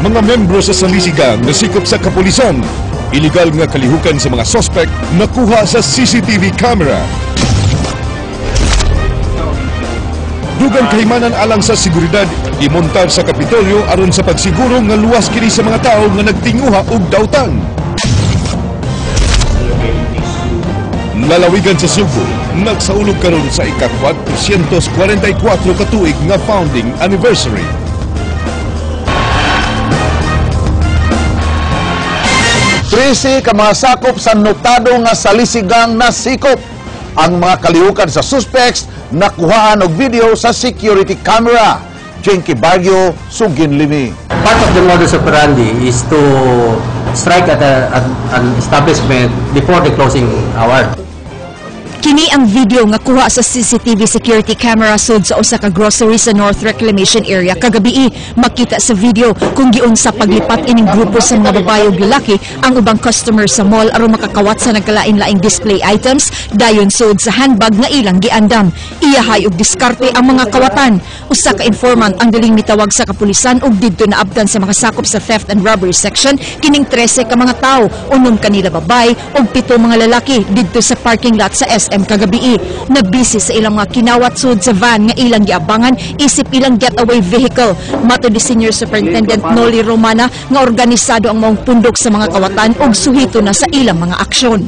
Mga membro sa Salisi Gang nasikop sa kapulisan. Illegal nga kalihukan sa mga sospek nakuha sa CCTV camera. Dugang kahimanan alang sa seguridad gimontar sa Kapitolyo aron sa pagsiguro nga luwas kini sa mga tawo nga nagtinguha og dautan. Lalawigan sa Sugbo, nagsaulog karon sa ika-444 ka tuig nga founding anniversary. 13 ka mga sakop sa notado nga salisigang nasikop. Ang mga kalihukan sa suspects nakuhaan og video sa security camera. Jinky Barrio, Sugin Limi. Part of the modus operandi is to strike at an establishment before the closing hour. Kini ang video nga kuha sa CCTV security camera sud sa usa ka grocery sa North Reclamation Area kagabii. Makita sa video kung giunsa paglipat ining grupo sa mga babae ug lalaki ang ubang customer sa mall aron makakawat sa nagkalain-laing display items dayon sud sa handbag nga ilang giandam. Iyahay og diskarte ang mga kawatan. Usa ka informant ang galing mitawag sa kapulisan ug didto naabtan sa mga sakop sa theft and robbery section kining 13 ka mga tawo, unom kanila babae ug 7 mga lalaki didto sa parking lot sa SM kagabii. Nabisi sa ilang mga kinawat sud sa van nga ilang giabangan isip ilang getaway vehicle. Matod ni Senior Superintendent Noli Romana nga organisado ang maong pundok sa mga kawatan ug suhito na sa ilang mga aksyon.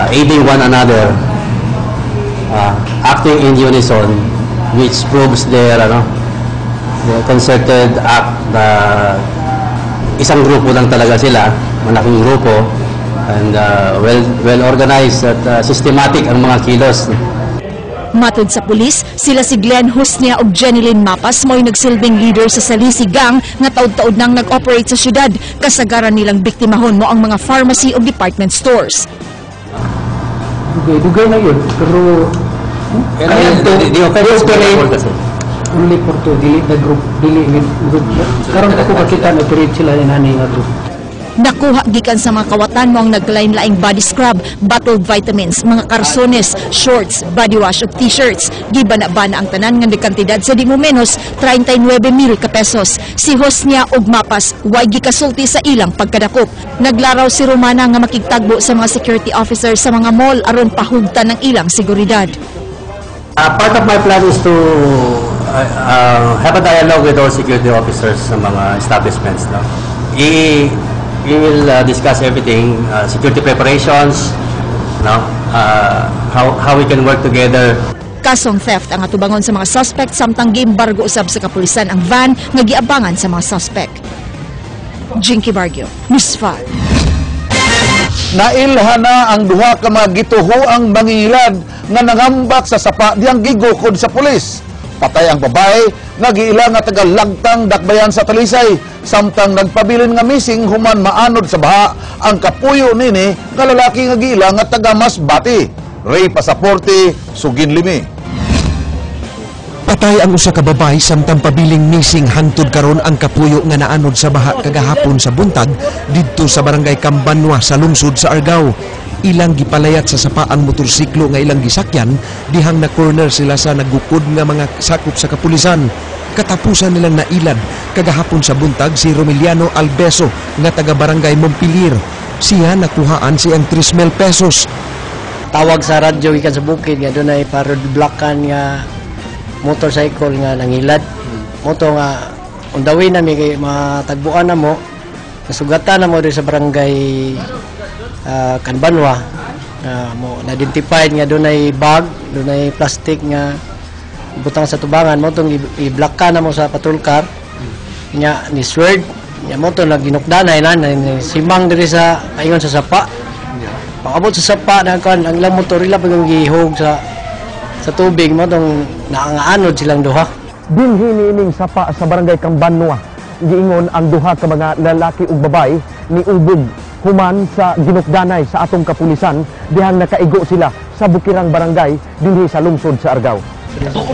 Aiding one another, acting in unison, which proves their concerted act na isang grupo lang talaga sila, malaking grupo, and well organized at systematic ang mga kilos. Matod sa pulis, sila si Glenn Husnia ug Jenilyn Mapas mo'y nagsilbing leader sa Salisi Gang nga taud-taud nang nag-operate sa syudad. Kasagaran nilang biktimahon mo ang mga pharmacy ug department stores. Dugay-dugay na yun, pero Pero kaya the offense is operate criminal kasi. Only for two, dili na group, dili with group. Karon ko kakita na operate sila inani nga group. Nakuha gikan sa mga kawatan mo ang naglain-laing body scrub, bottled vitamins, mga karsones, shorts, body wash ug t-shirts. Gibana-bana ang tanan nga kantidad sa di mo menos 39,000 ka pesos. Si Hosnia ug Mapas way gikasulti sa ilang pagkadakop. Naglaraw si Romana nga makigtagbo sa mga security officer sa mga mall aron pahugtan ng ilang seguridad. Part of my plan is to have a dialogue with all security officers sa mga establishments. No? We will discuss everything, security preparations, no? How we can work together. Kasong theft ang atubangon sa mga suspect samtang giembargo usab sa kapulisan ang van nga giabangan sa mga suspect. Jinky Barrio, News 5. Nailhan na ang duha ka mga gituhoang mangingilad nga nangambak sa sapa diyang gigukod sa pulis. Patay ang babae nga giila nga taga Lagtang, Dakbayan sa Talisay, samtang nagpabilin nga missing human maanod sa baha ang kapuyo nini nga lalaki nga giila nga taga Masbate. Ray Pasaporte, Sugin Limi. Patay ang usa ka babae samtang pabiling missing hangtod karon ang kapuyo nga naanod sa baha kagahapon sa buntag didto sa barangay Cambanua sa lungsod sa Argao. Ilang gipalayat sa sapa ang motorsiklo nga ilang gisakyan dihang na corner sila sa naggukod nga mga sakop sa kapulisan. Katapusan nilang nailad kagahapon sa buntag si Romiliano Albeso nga taga barangay Montpelier. Siya nakuhaan siyang 3,000 pesos. Tawag sa radyo gikan sa bukid nga dunay pa-roadblockan nga motorcycle nga nangilad. Moto nga undawin na mi kay matagbuan na mo, nasugatan na mo diri sa barangay Canbanua. Mo na-identified nga dunay bag, dunay plastic nga butang sa tubangan mo tong i-blockan na mo sa patrol car. Nya ni sword, nya mo to naginukdanay na, na simang diri sa paingon sa sapa. Pag-abot sa sapa na kan ang ilang motor ila pag gihog sa tubig mo tong naangaanod silang duha. Dinhi niining sapa sa barangay Cambanua, giingon ang duha ka mga lalaki ug babae ni ubog human sa ginukdanay sa atong kapulisan dihang nakaigo sila sa bukirang barangay dinhi sa lungsod sa Argao.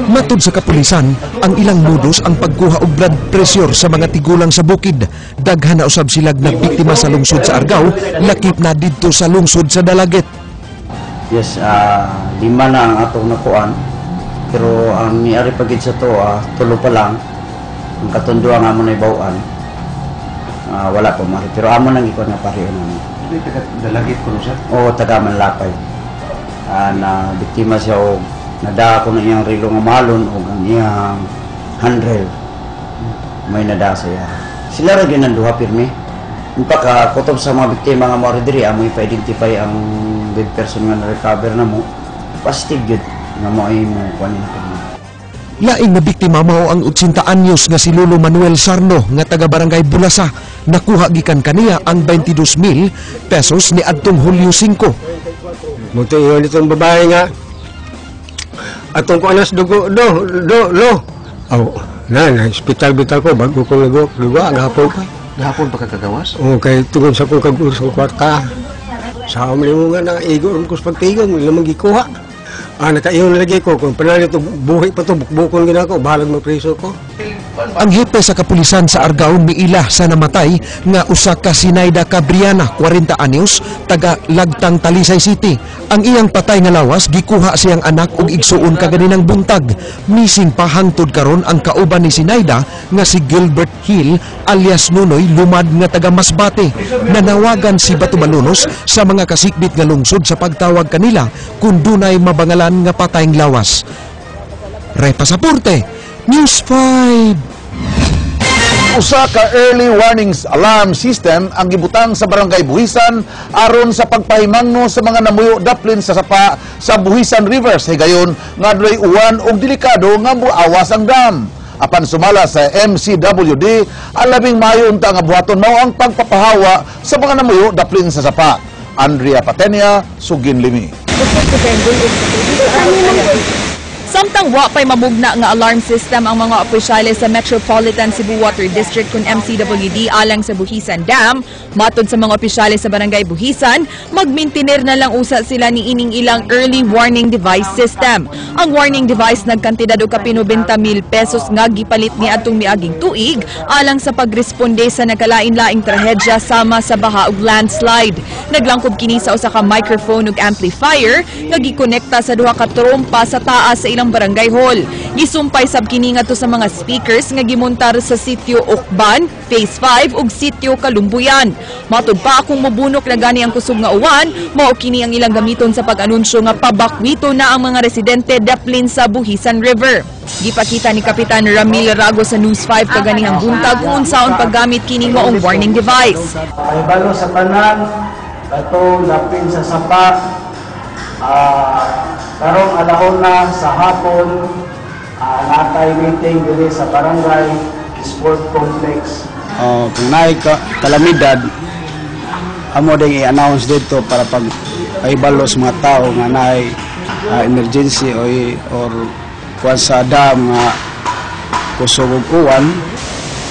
Matud sa kapulisan, ang ilang modus ang pagkuha og blood pressure sa mga tigulang sa bukid. Daghan na usab silag na biktima sa lungsod sa Argao, lakip na didto sa lungsod sa Dalaguete. Yes, 5 na ang atong nakuan. Pero ang niari pa gid sa to, 3 pa lang. Ang katong duha nga amo nahibaw-an, wala pa mari. Pero amo nang ikuan nga pareho namo. Dalagit ko, sir. Oo, taga Manlapay. Na biktima siya og nadaa ko na iyang relo nga malon og ang iyang handrail. May nadaa sa iya. Sila ra gyud ang duha pirmi. Ka kutob sa mga biktima nga mo diri, amo ipa-identify ang dead person nga na-recover na mo. Positive gyud nga mo ay mo kuan nila pirmi. Laing na biktima mao ang 80 anyos nga si Lolo Manuel Sarno nga taga Barangay Bulasa. Nakuha gikan kaniya ang 22,000 pesos ni adtong Hulyo 5. Munti yun itong babae nga. Atong ko anas dugo do do lo. Aw, na hospital bital ko bago ko nago dugo ang hapon ko. Gahapon pa kagawas? O kay tungod sa kong kagulo sa kwarta. Sa amo mo nga na igo ko sa pagtigong lamang gikuha. Nakaiyon na lagi ko kung panalit buhi pa to, bukbukon gina ko, bahalag mapriso ko. Ang hepe sa kapulisan sa Argao miila sa namatay nga usa ka Sinaida Cabriana, 40 anyos, taga Lagtang, Talisay City. Ang iyang patay nga lawas gikuha siyang anak ug igsuon kaganinang buntag. Missing pa hangtod karon ang kauban ni Sinaida nga si Gilbert Hill alias Nunoy Lumad nga taga Masbate. Nanawagan si Bato Malunos sa mga kasikbit nga lungsod sa pagtawag kanila kung dunay mabangalan nga patayng lawas. Ray Pasaporte, News 5. Usa ka early warnings alarm system ang gibutang sa Barangay Buhisan aron sa pagpahimangno sa mga namuyo daplin sa sapa sa Buhisan River sa higayon nga adunay uwan ug delikado nga muawas ang dam. Apan sumala sa MCWD, ang labing maayo unta nga buhaton mao ang pagpapahawa sa mga namuyo daplin sa sapa. Andrea Patenia, Sugin Limi. Samtang wa pa'y mamugna nga alarm system ang mga opisyales sa Metropolitan Cebu Water District kun MCWD alang sa Buhisan Dam, matod sa mga opisyales sa Barangay Buhisan, magmintinir na lang usa sila ni ining ilang early warning device system. Ang warning device nagkantidad og kapin 90,000 pesos nga gipalit ni atong miaging tuig alang sa pagresponde sa nagkalain-laing trahedya sama sa baha ug landslide. Naglangkob kini sa usa ka microphone ug amplifier nga gikonekta sa duha ka trompa sa taas sa ilang barangay hall. Gisumpay sab kini ngadto sa mga speakers nga gimontar sa sitio Ukban, Phase 5 ug sitio Kalumbuyan. Matud pa, kung mobunok na gani ang kusog nga uwan, mao kini ang ilang gamiton sa pag-anunsyo nga pabakwito na ang mga residente daplin sa Buhisan River. Gipakita ni Kapitan Ramil Rago sa News 5 kaganihang buntag kung unsaon paggamit kining maong warning device. Pahibalo sa tanan katong dapin sa sapa, karong alauna sa hapon, natay meeting diri sa Barangay Sport Complex. Oh, kung naay ka kalamidad, amo ding i-announce dito para pag pahibalo sa mga tao nga naay emergency or kuan sa dam nga kusog og uwan.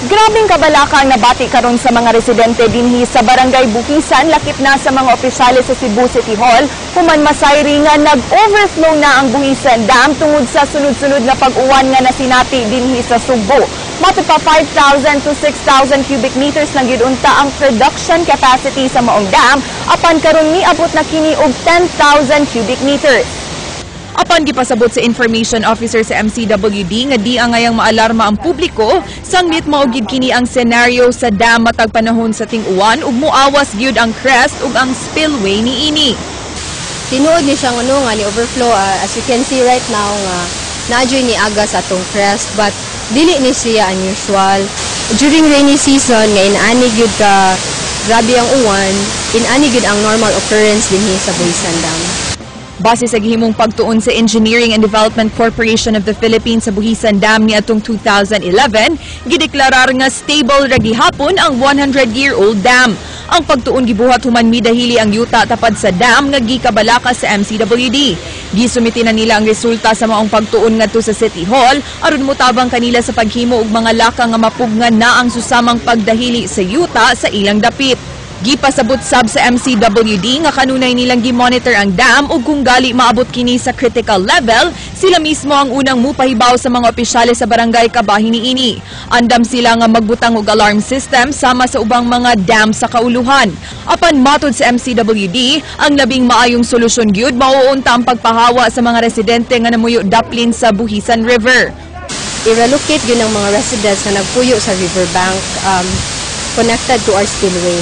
Grabing kabalaka ang nabati karon sa mga residente dinhi sa Barangay Buhisan, lakip na sa mga opisyales sa Cebu City Hall, human masayri nga nag-overflow na ang Buhisan Dam tungod sa sunod-sunod na pag-uwan nga nasinati dinhi sa Sugbo. Matud pa, 5,000 to 6,000 cubic meters lang gyud unta ang production capacity sa maong dam, apan karon miabot na kini og 10,000 cubic meters. Apan gipasabot sa information officer sa MCWD nga di angayang maalarma ang publiko, sanglit mao gid kini ang senaryo sa dam matag panahon sa ting-uwan ug muawas gyud ang crest ug ang spillway niini. Tinuod ni siyang ano nga ni overflow, as you can see right now nga naa ni aga sa atong crest, but dili ni siya unusual. During rainy season nga inaani gyud ka grabe ang uwan, inani gyud ang normal occurrence dinhi sa Buhisan Dam. Base sa gihimong pagtuon sa Engineering and Development Corporation of the Philippines sa Buhisan Dam niadtong 2011, gideklarar nga stable ra gihapon ang 100-year-old dam. Ang pagtuon gibuhat human midahili ang yuta tapad sa dam nga gikabalaka sa MCWD. Gisumiti na nila ang resulta sa maong pagtuon ngadto sa City Hall aron motabang kanila sa paghimo og mga laka nga mapugngan na ang susamang pagdahili sa yuta sa ilang dapit. Gipasabot sab sa MCWD nga kanunay nilang gi-monitor ang dam ug kung gali maabot kini sa critical level, sila mismo ang unang mupahibaw sa mga opisyales sa barangay kabahin niini. Andam sila nga magbutang og alarm system sama sa ubang mga dam sa kauluhan. Apan matod sa MCWD, ang labing maayong solusyon gyud mao unta ang pagpahawa sa mga residente nga namuyo daplin sa Buhisan River. I-relocate gyud ang mga residents nga nagpuyo sa riverbank connected to our spillway.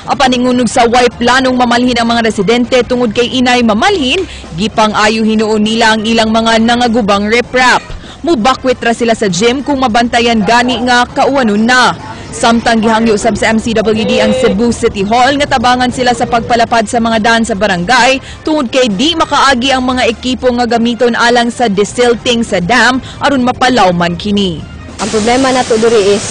Apan ingunog sa way planong mamalhin ang mga residente tungod kay inay mamalhin, gipang ayo hinuon nila ang ilang mga nangagubang riprap. Mubakwit ra sila sa gym kung mabantayan gani nga kauwanon na. Samtang gihangyo usab sa MCWD ang Cebu City Hall nga tabangan sila sa pagpalapad sa mga daan sa barangay tungod kay di makaagi ang mga ekipo nga gamiton alang sa desilting sa dam aron mapalaw man kini. Ang problema nato diri is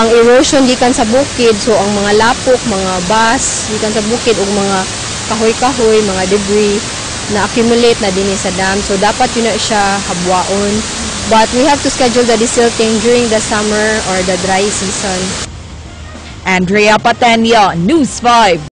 ang erosion gikan sa bukid, so ang mga lapok, mga bus gikan sa bukid ug mga kahoy-kahoy, mga debris na accumulate na dinhi sa dam. So dapat gyud na siya habwaon. But we have to schedule the desilting during the summer or the dry season. Andrea Patenia, News 5.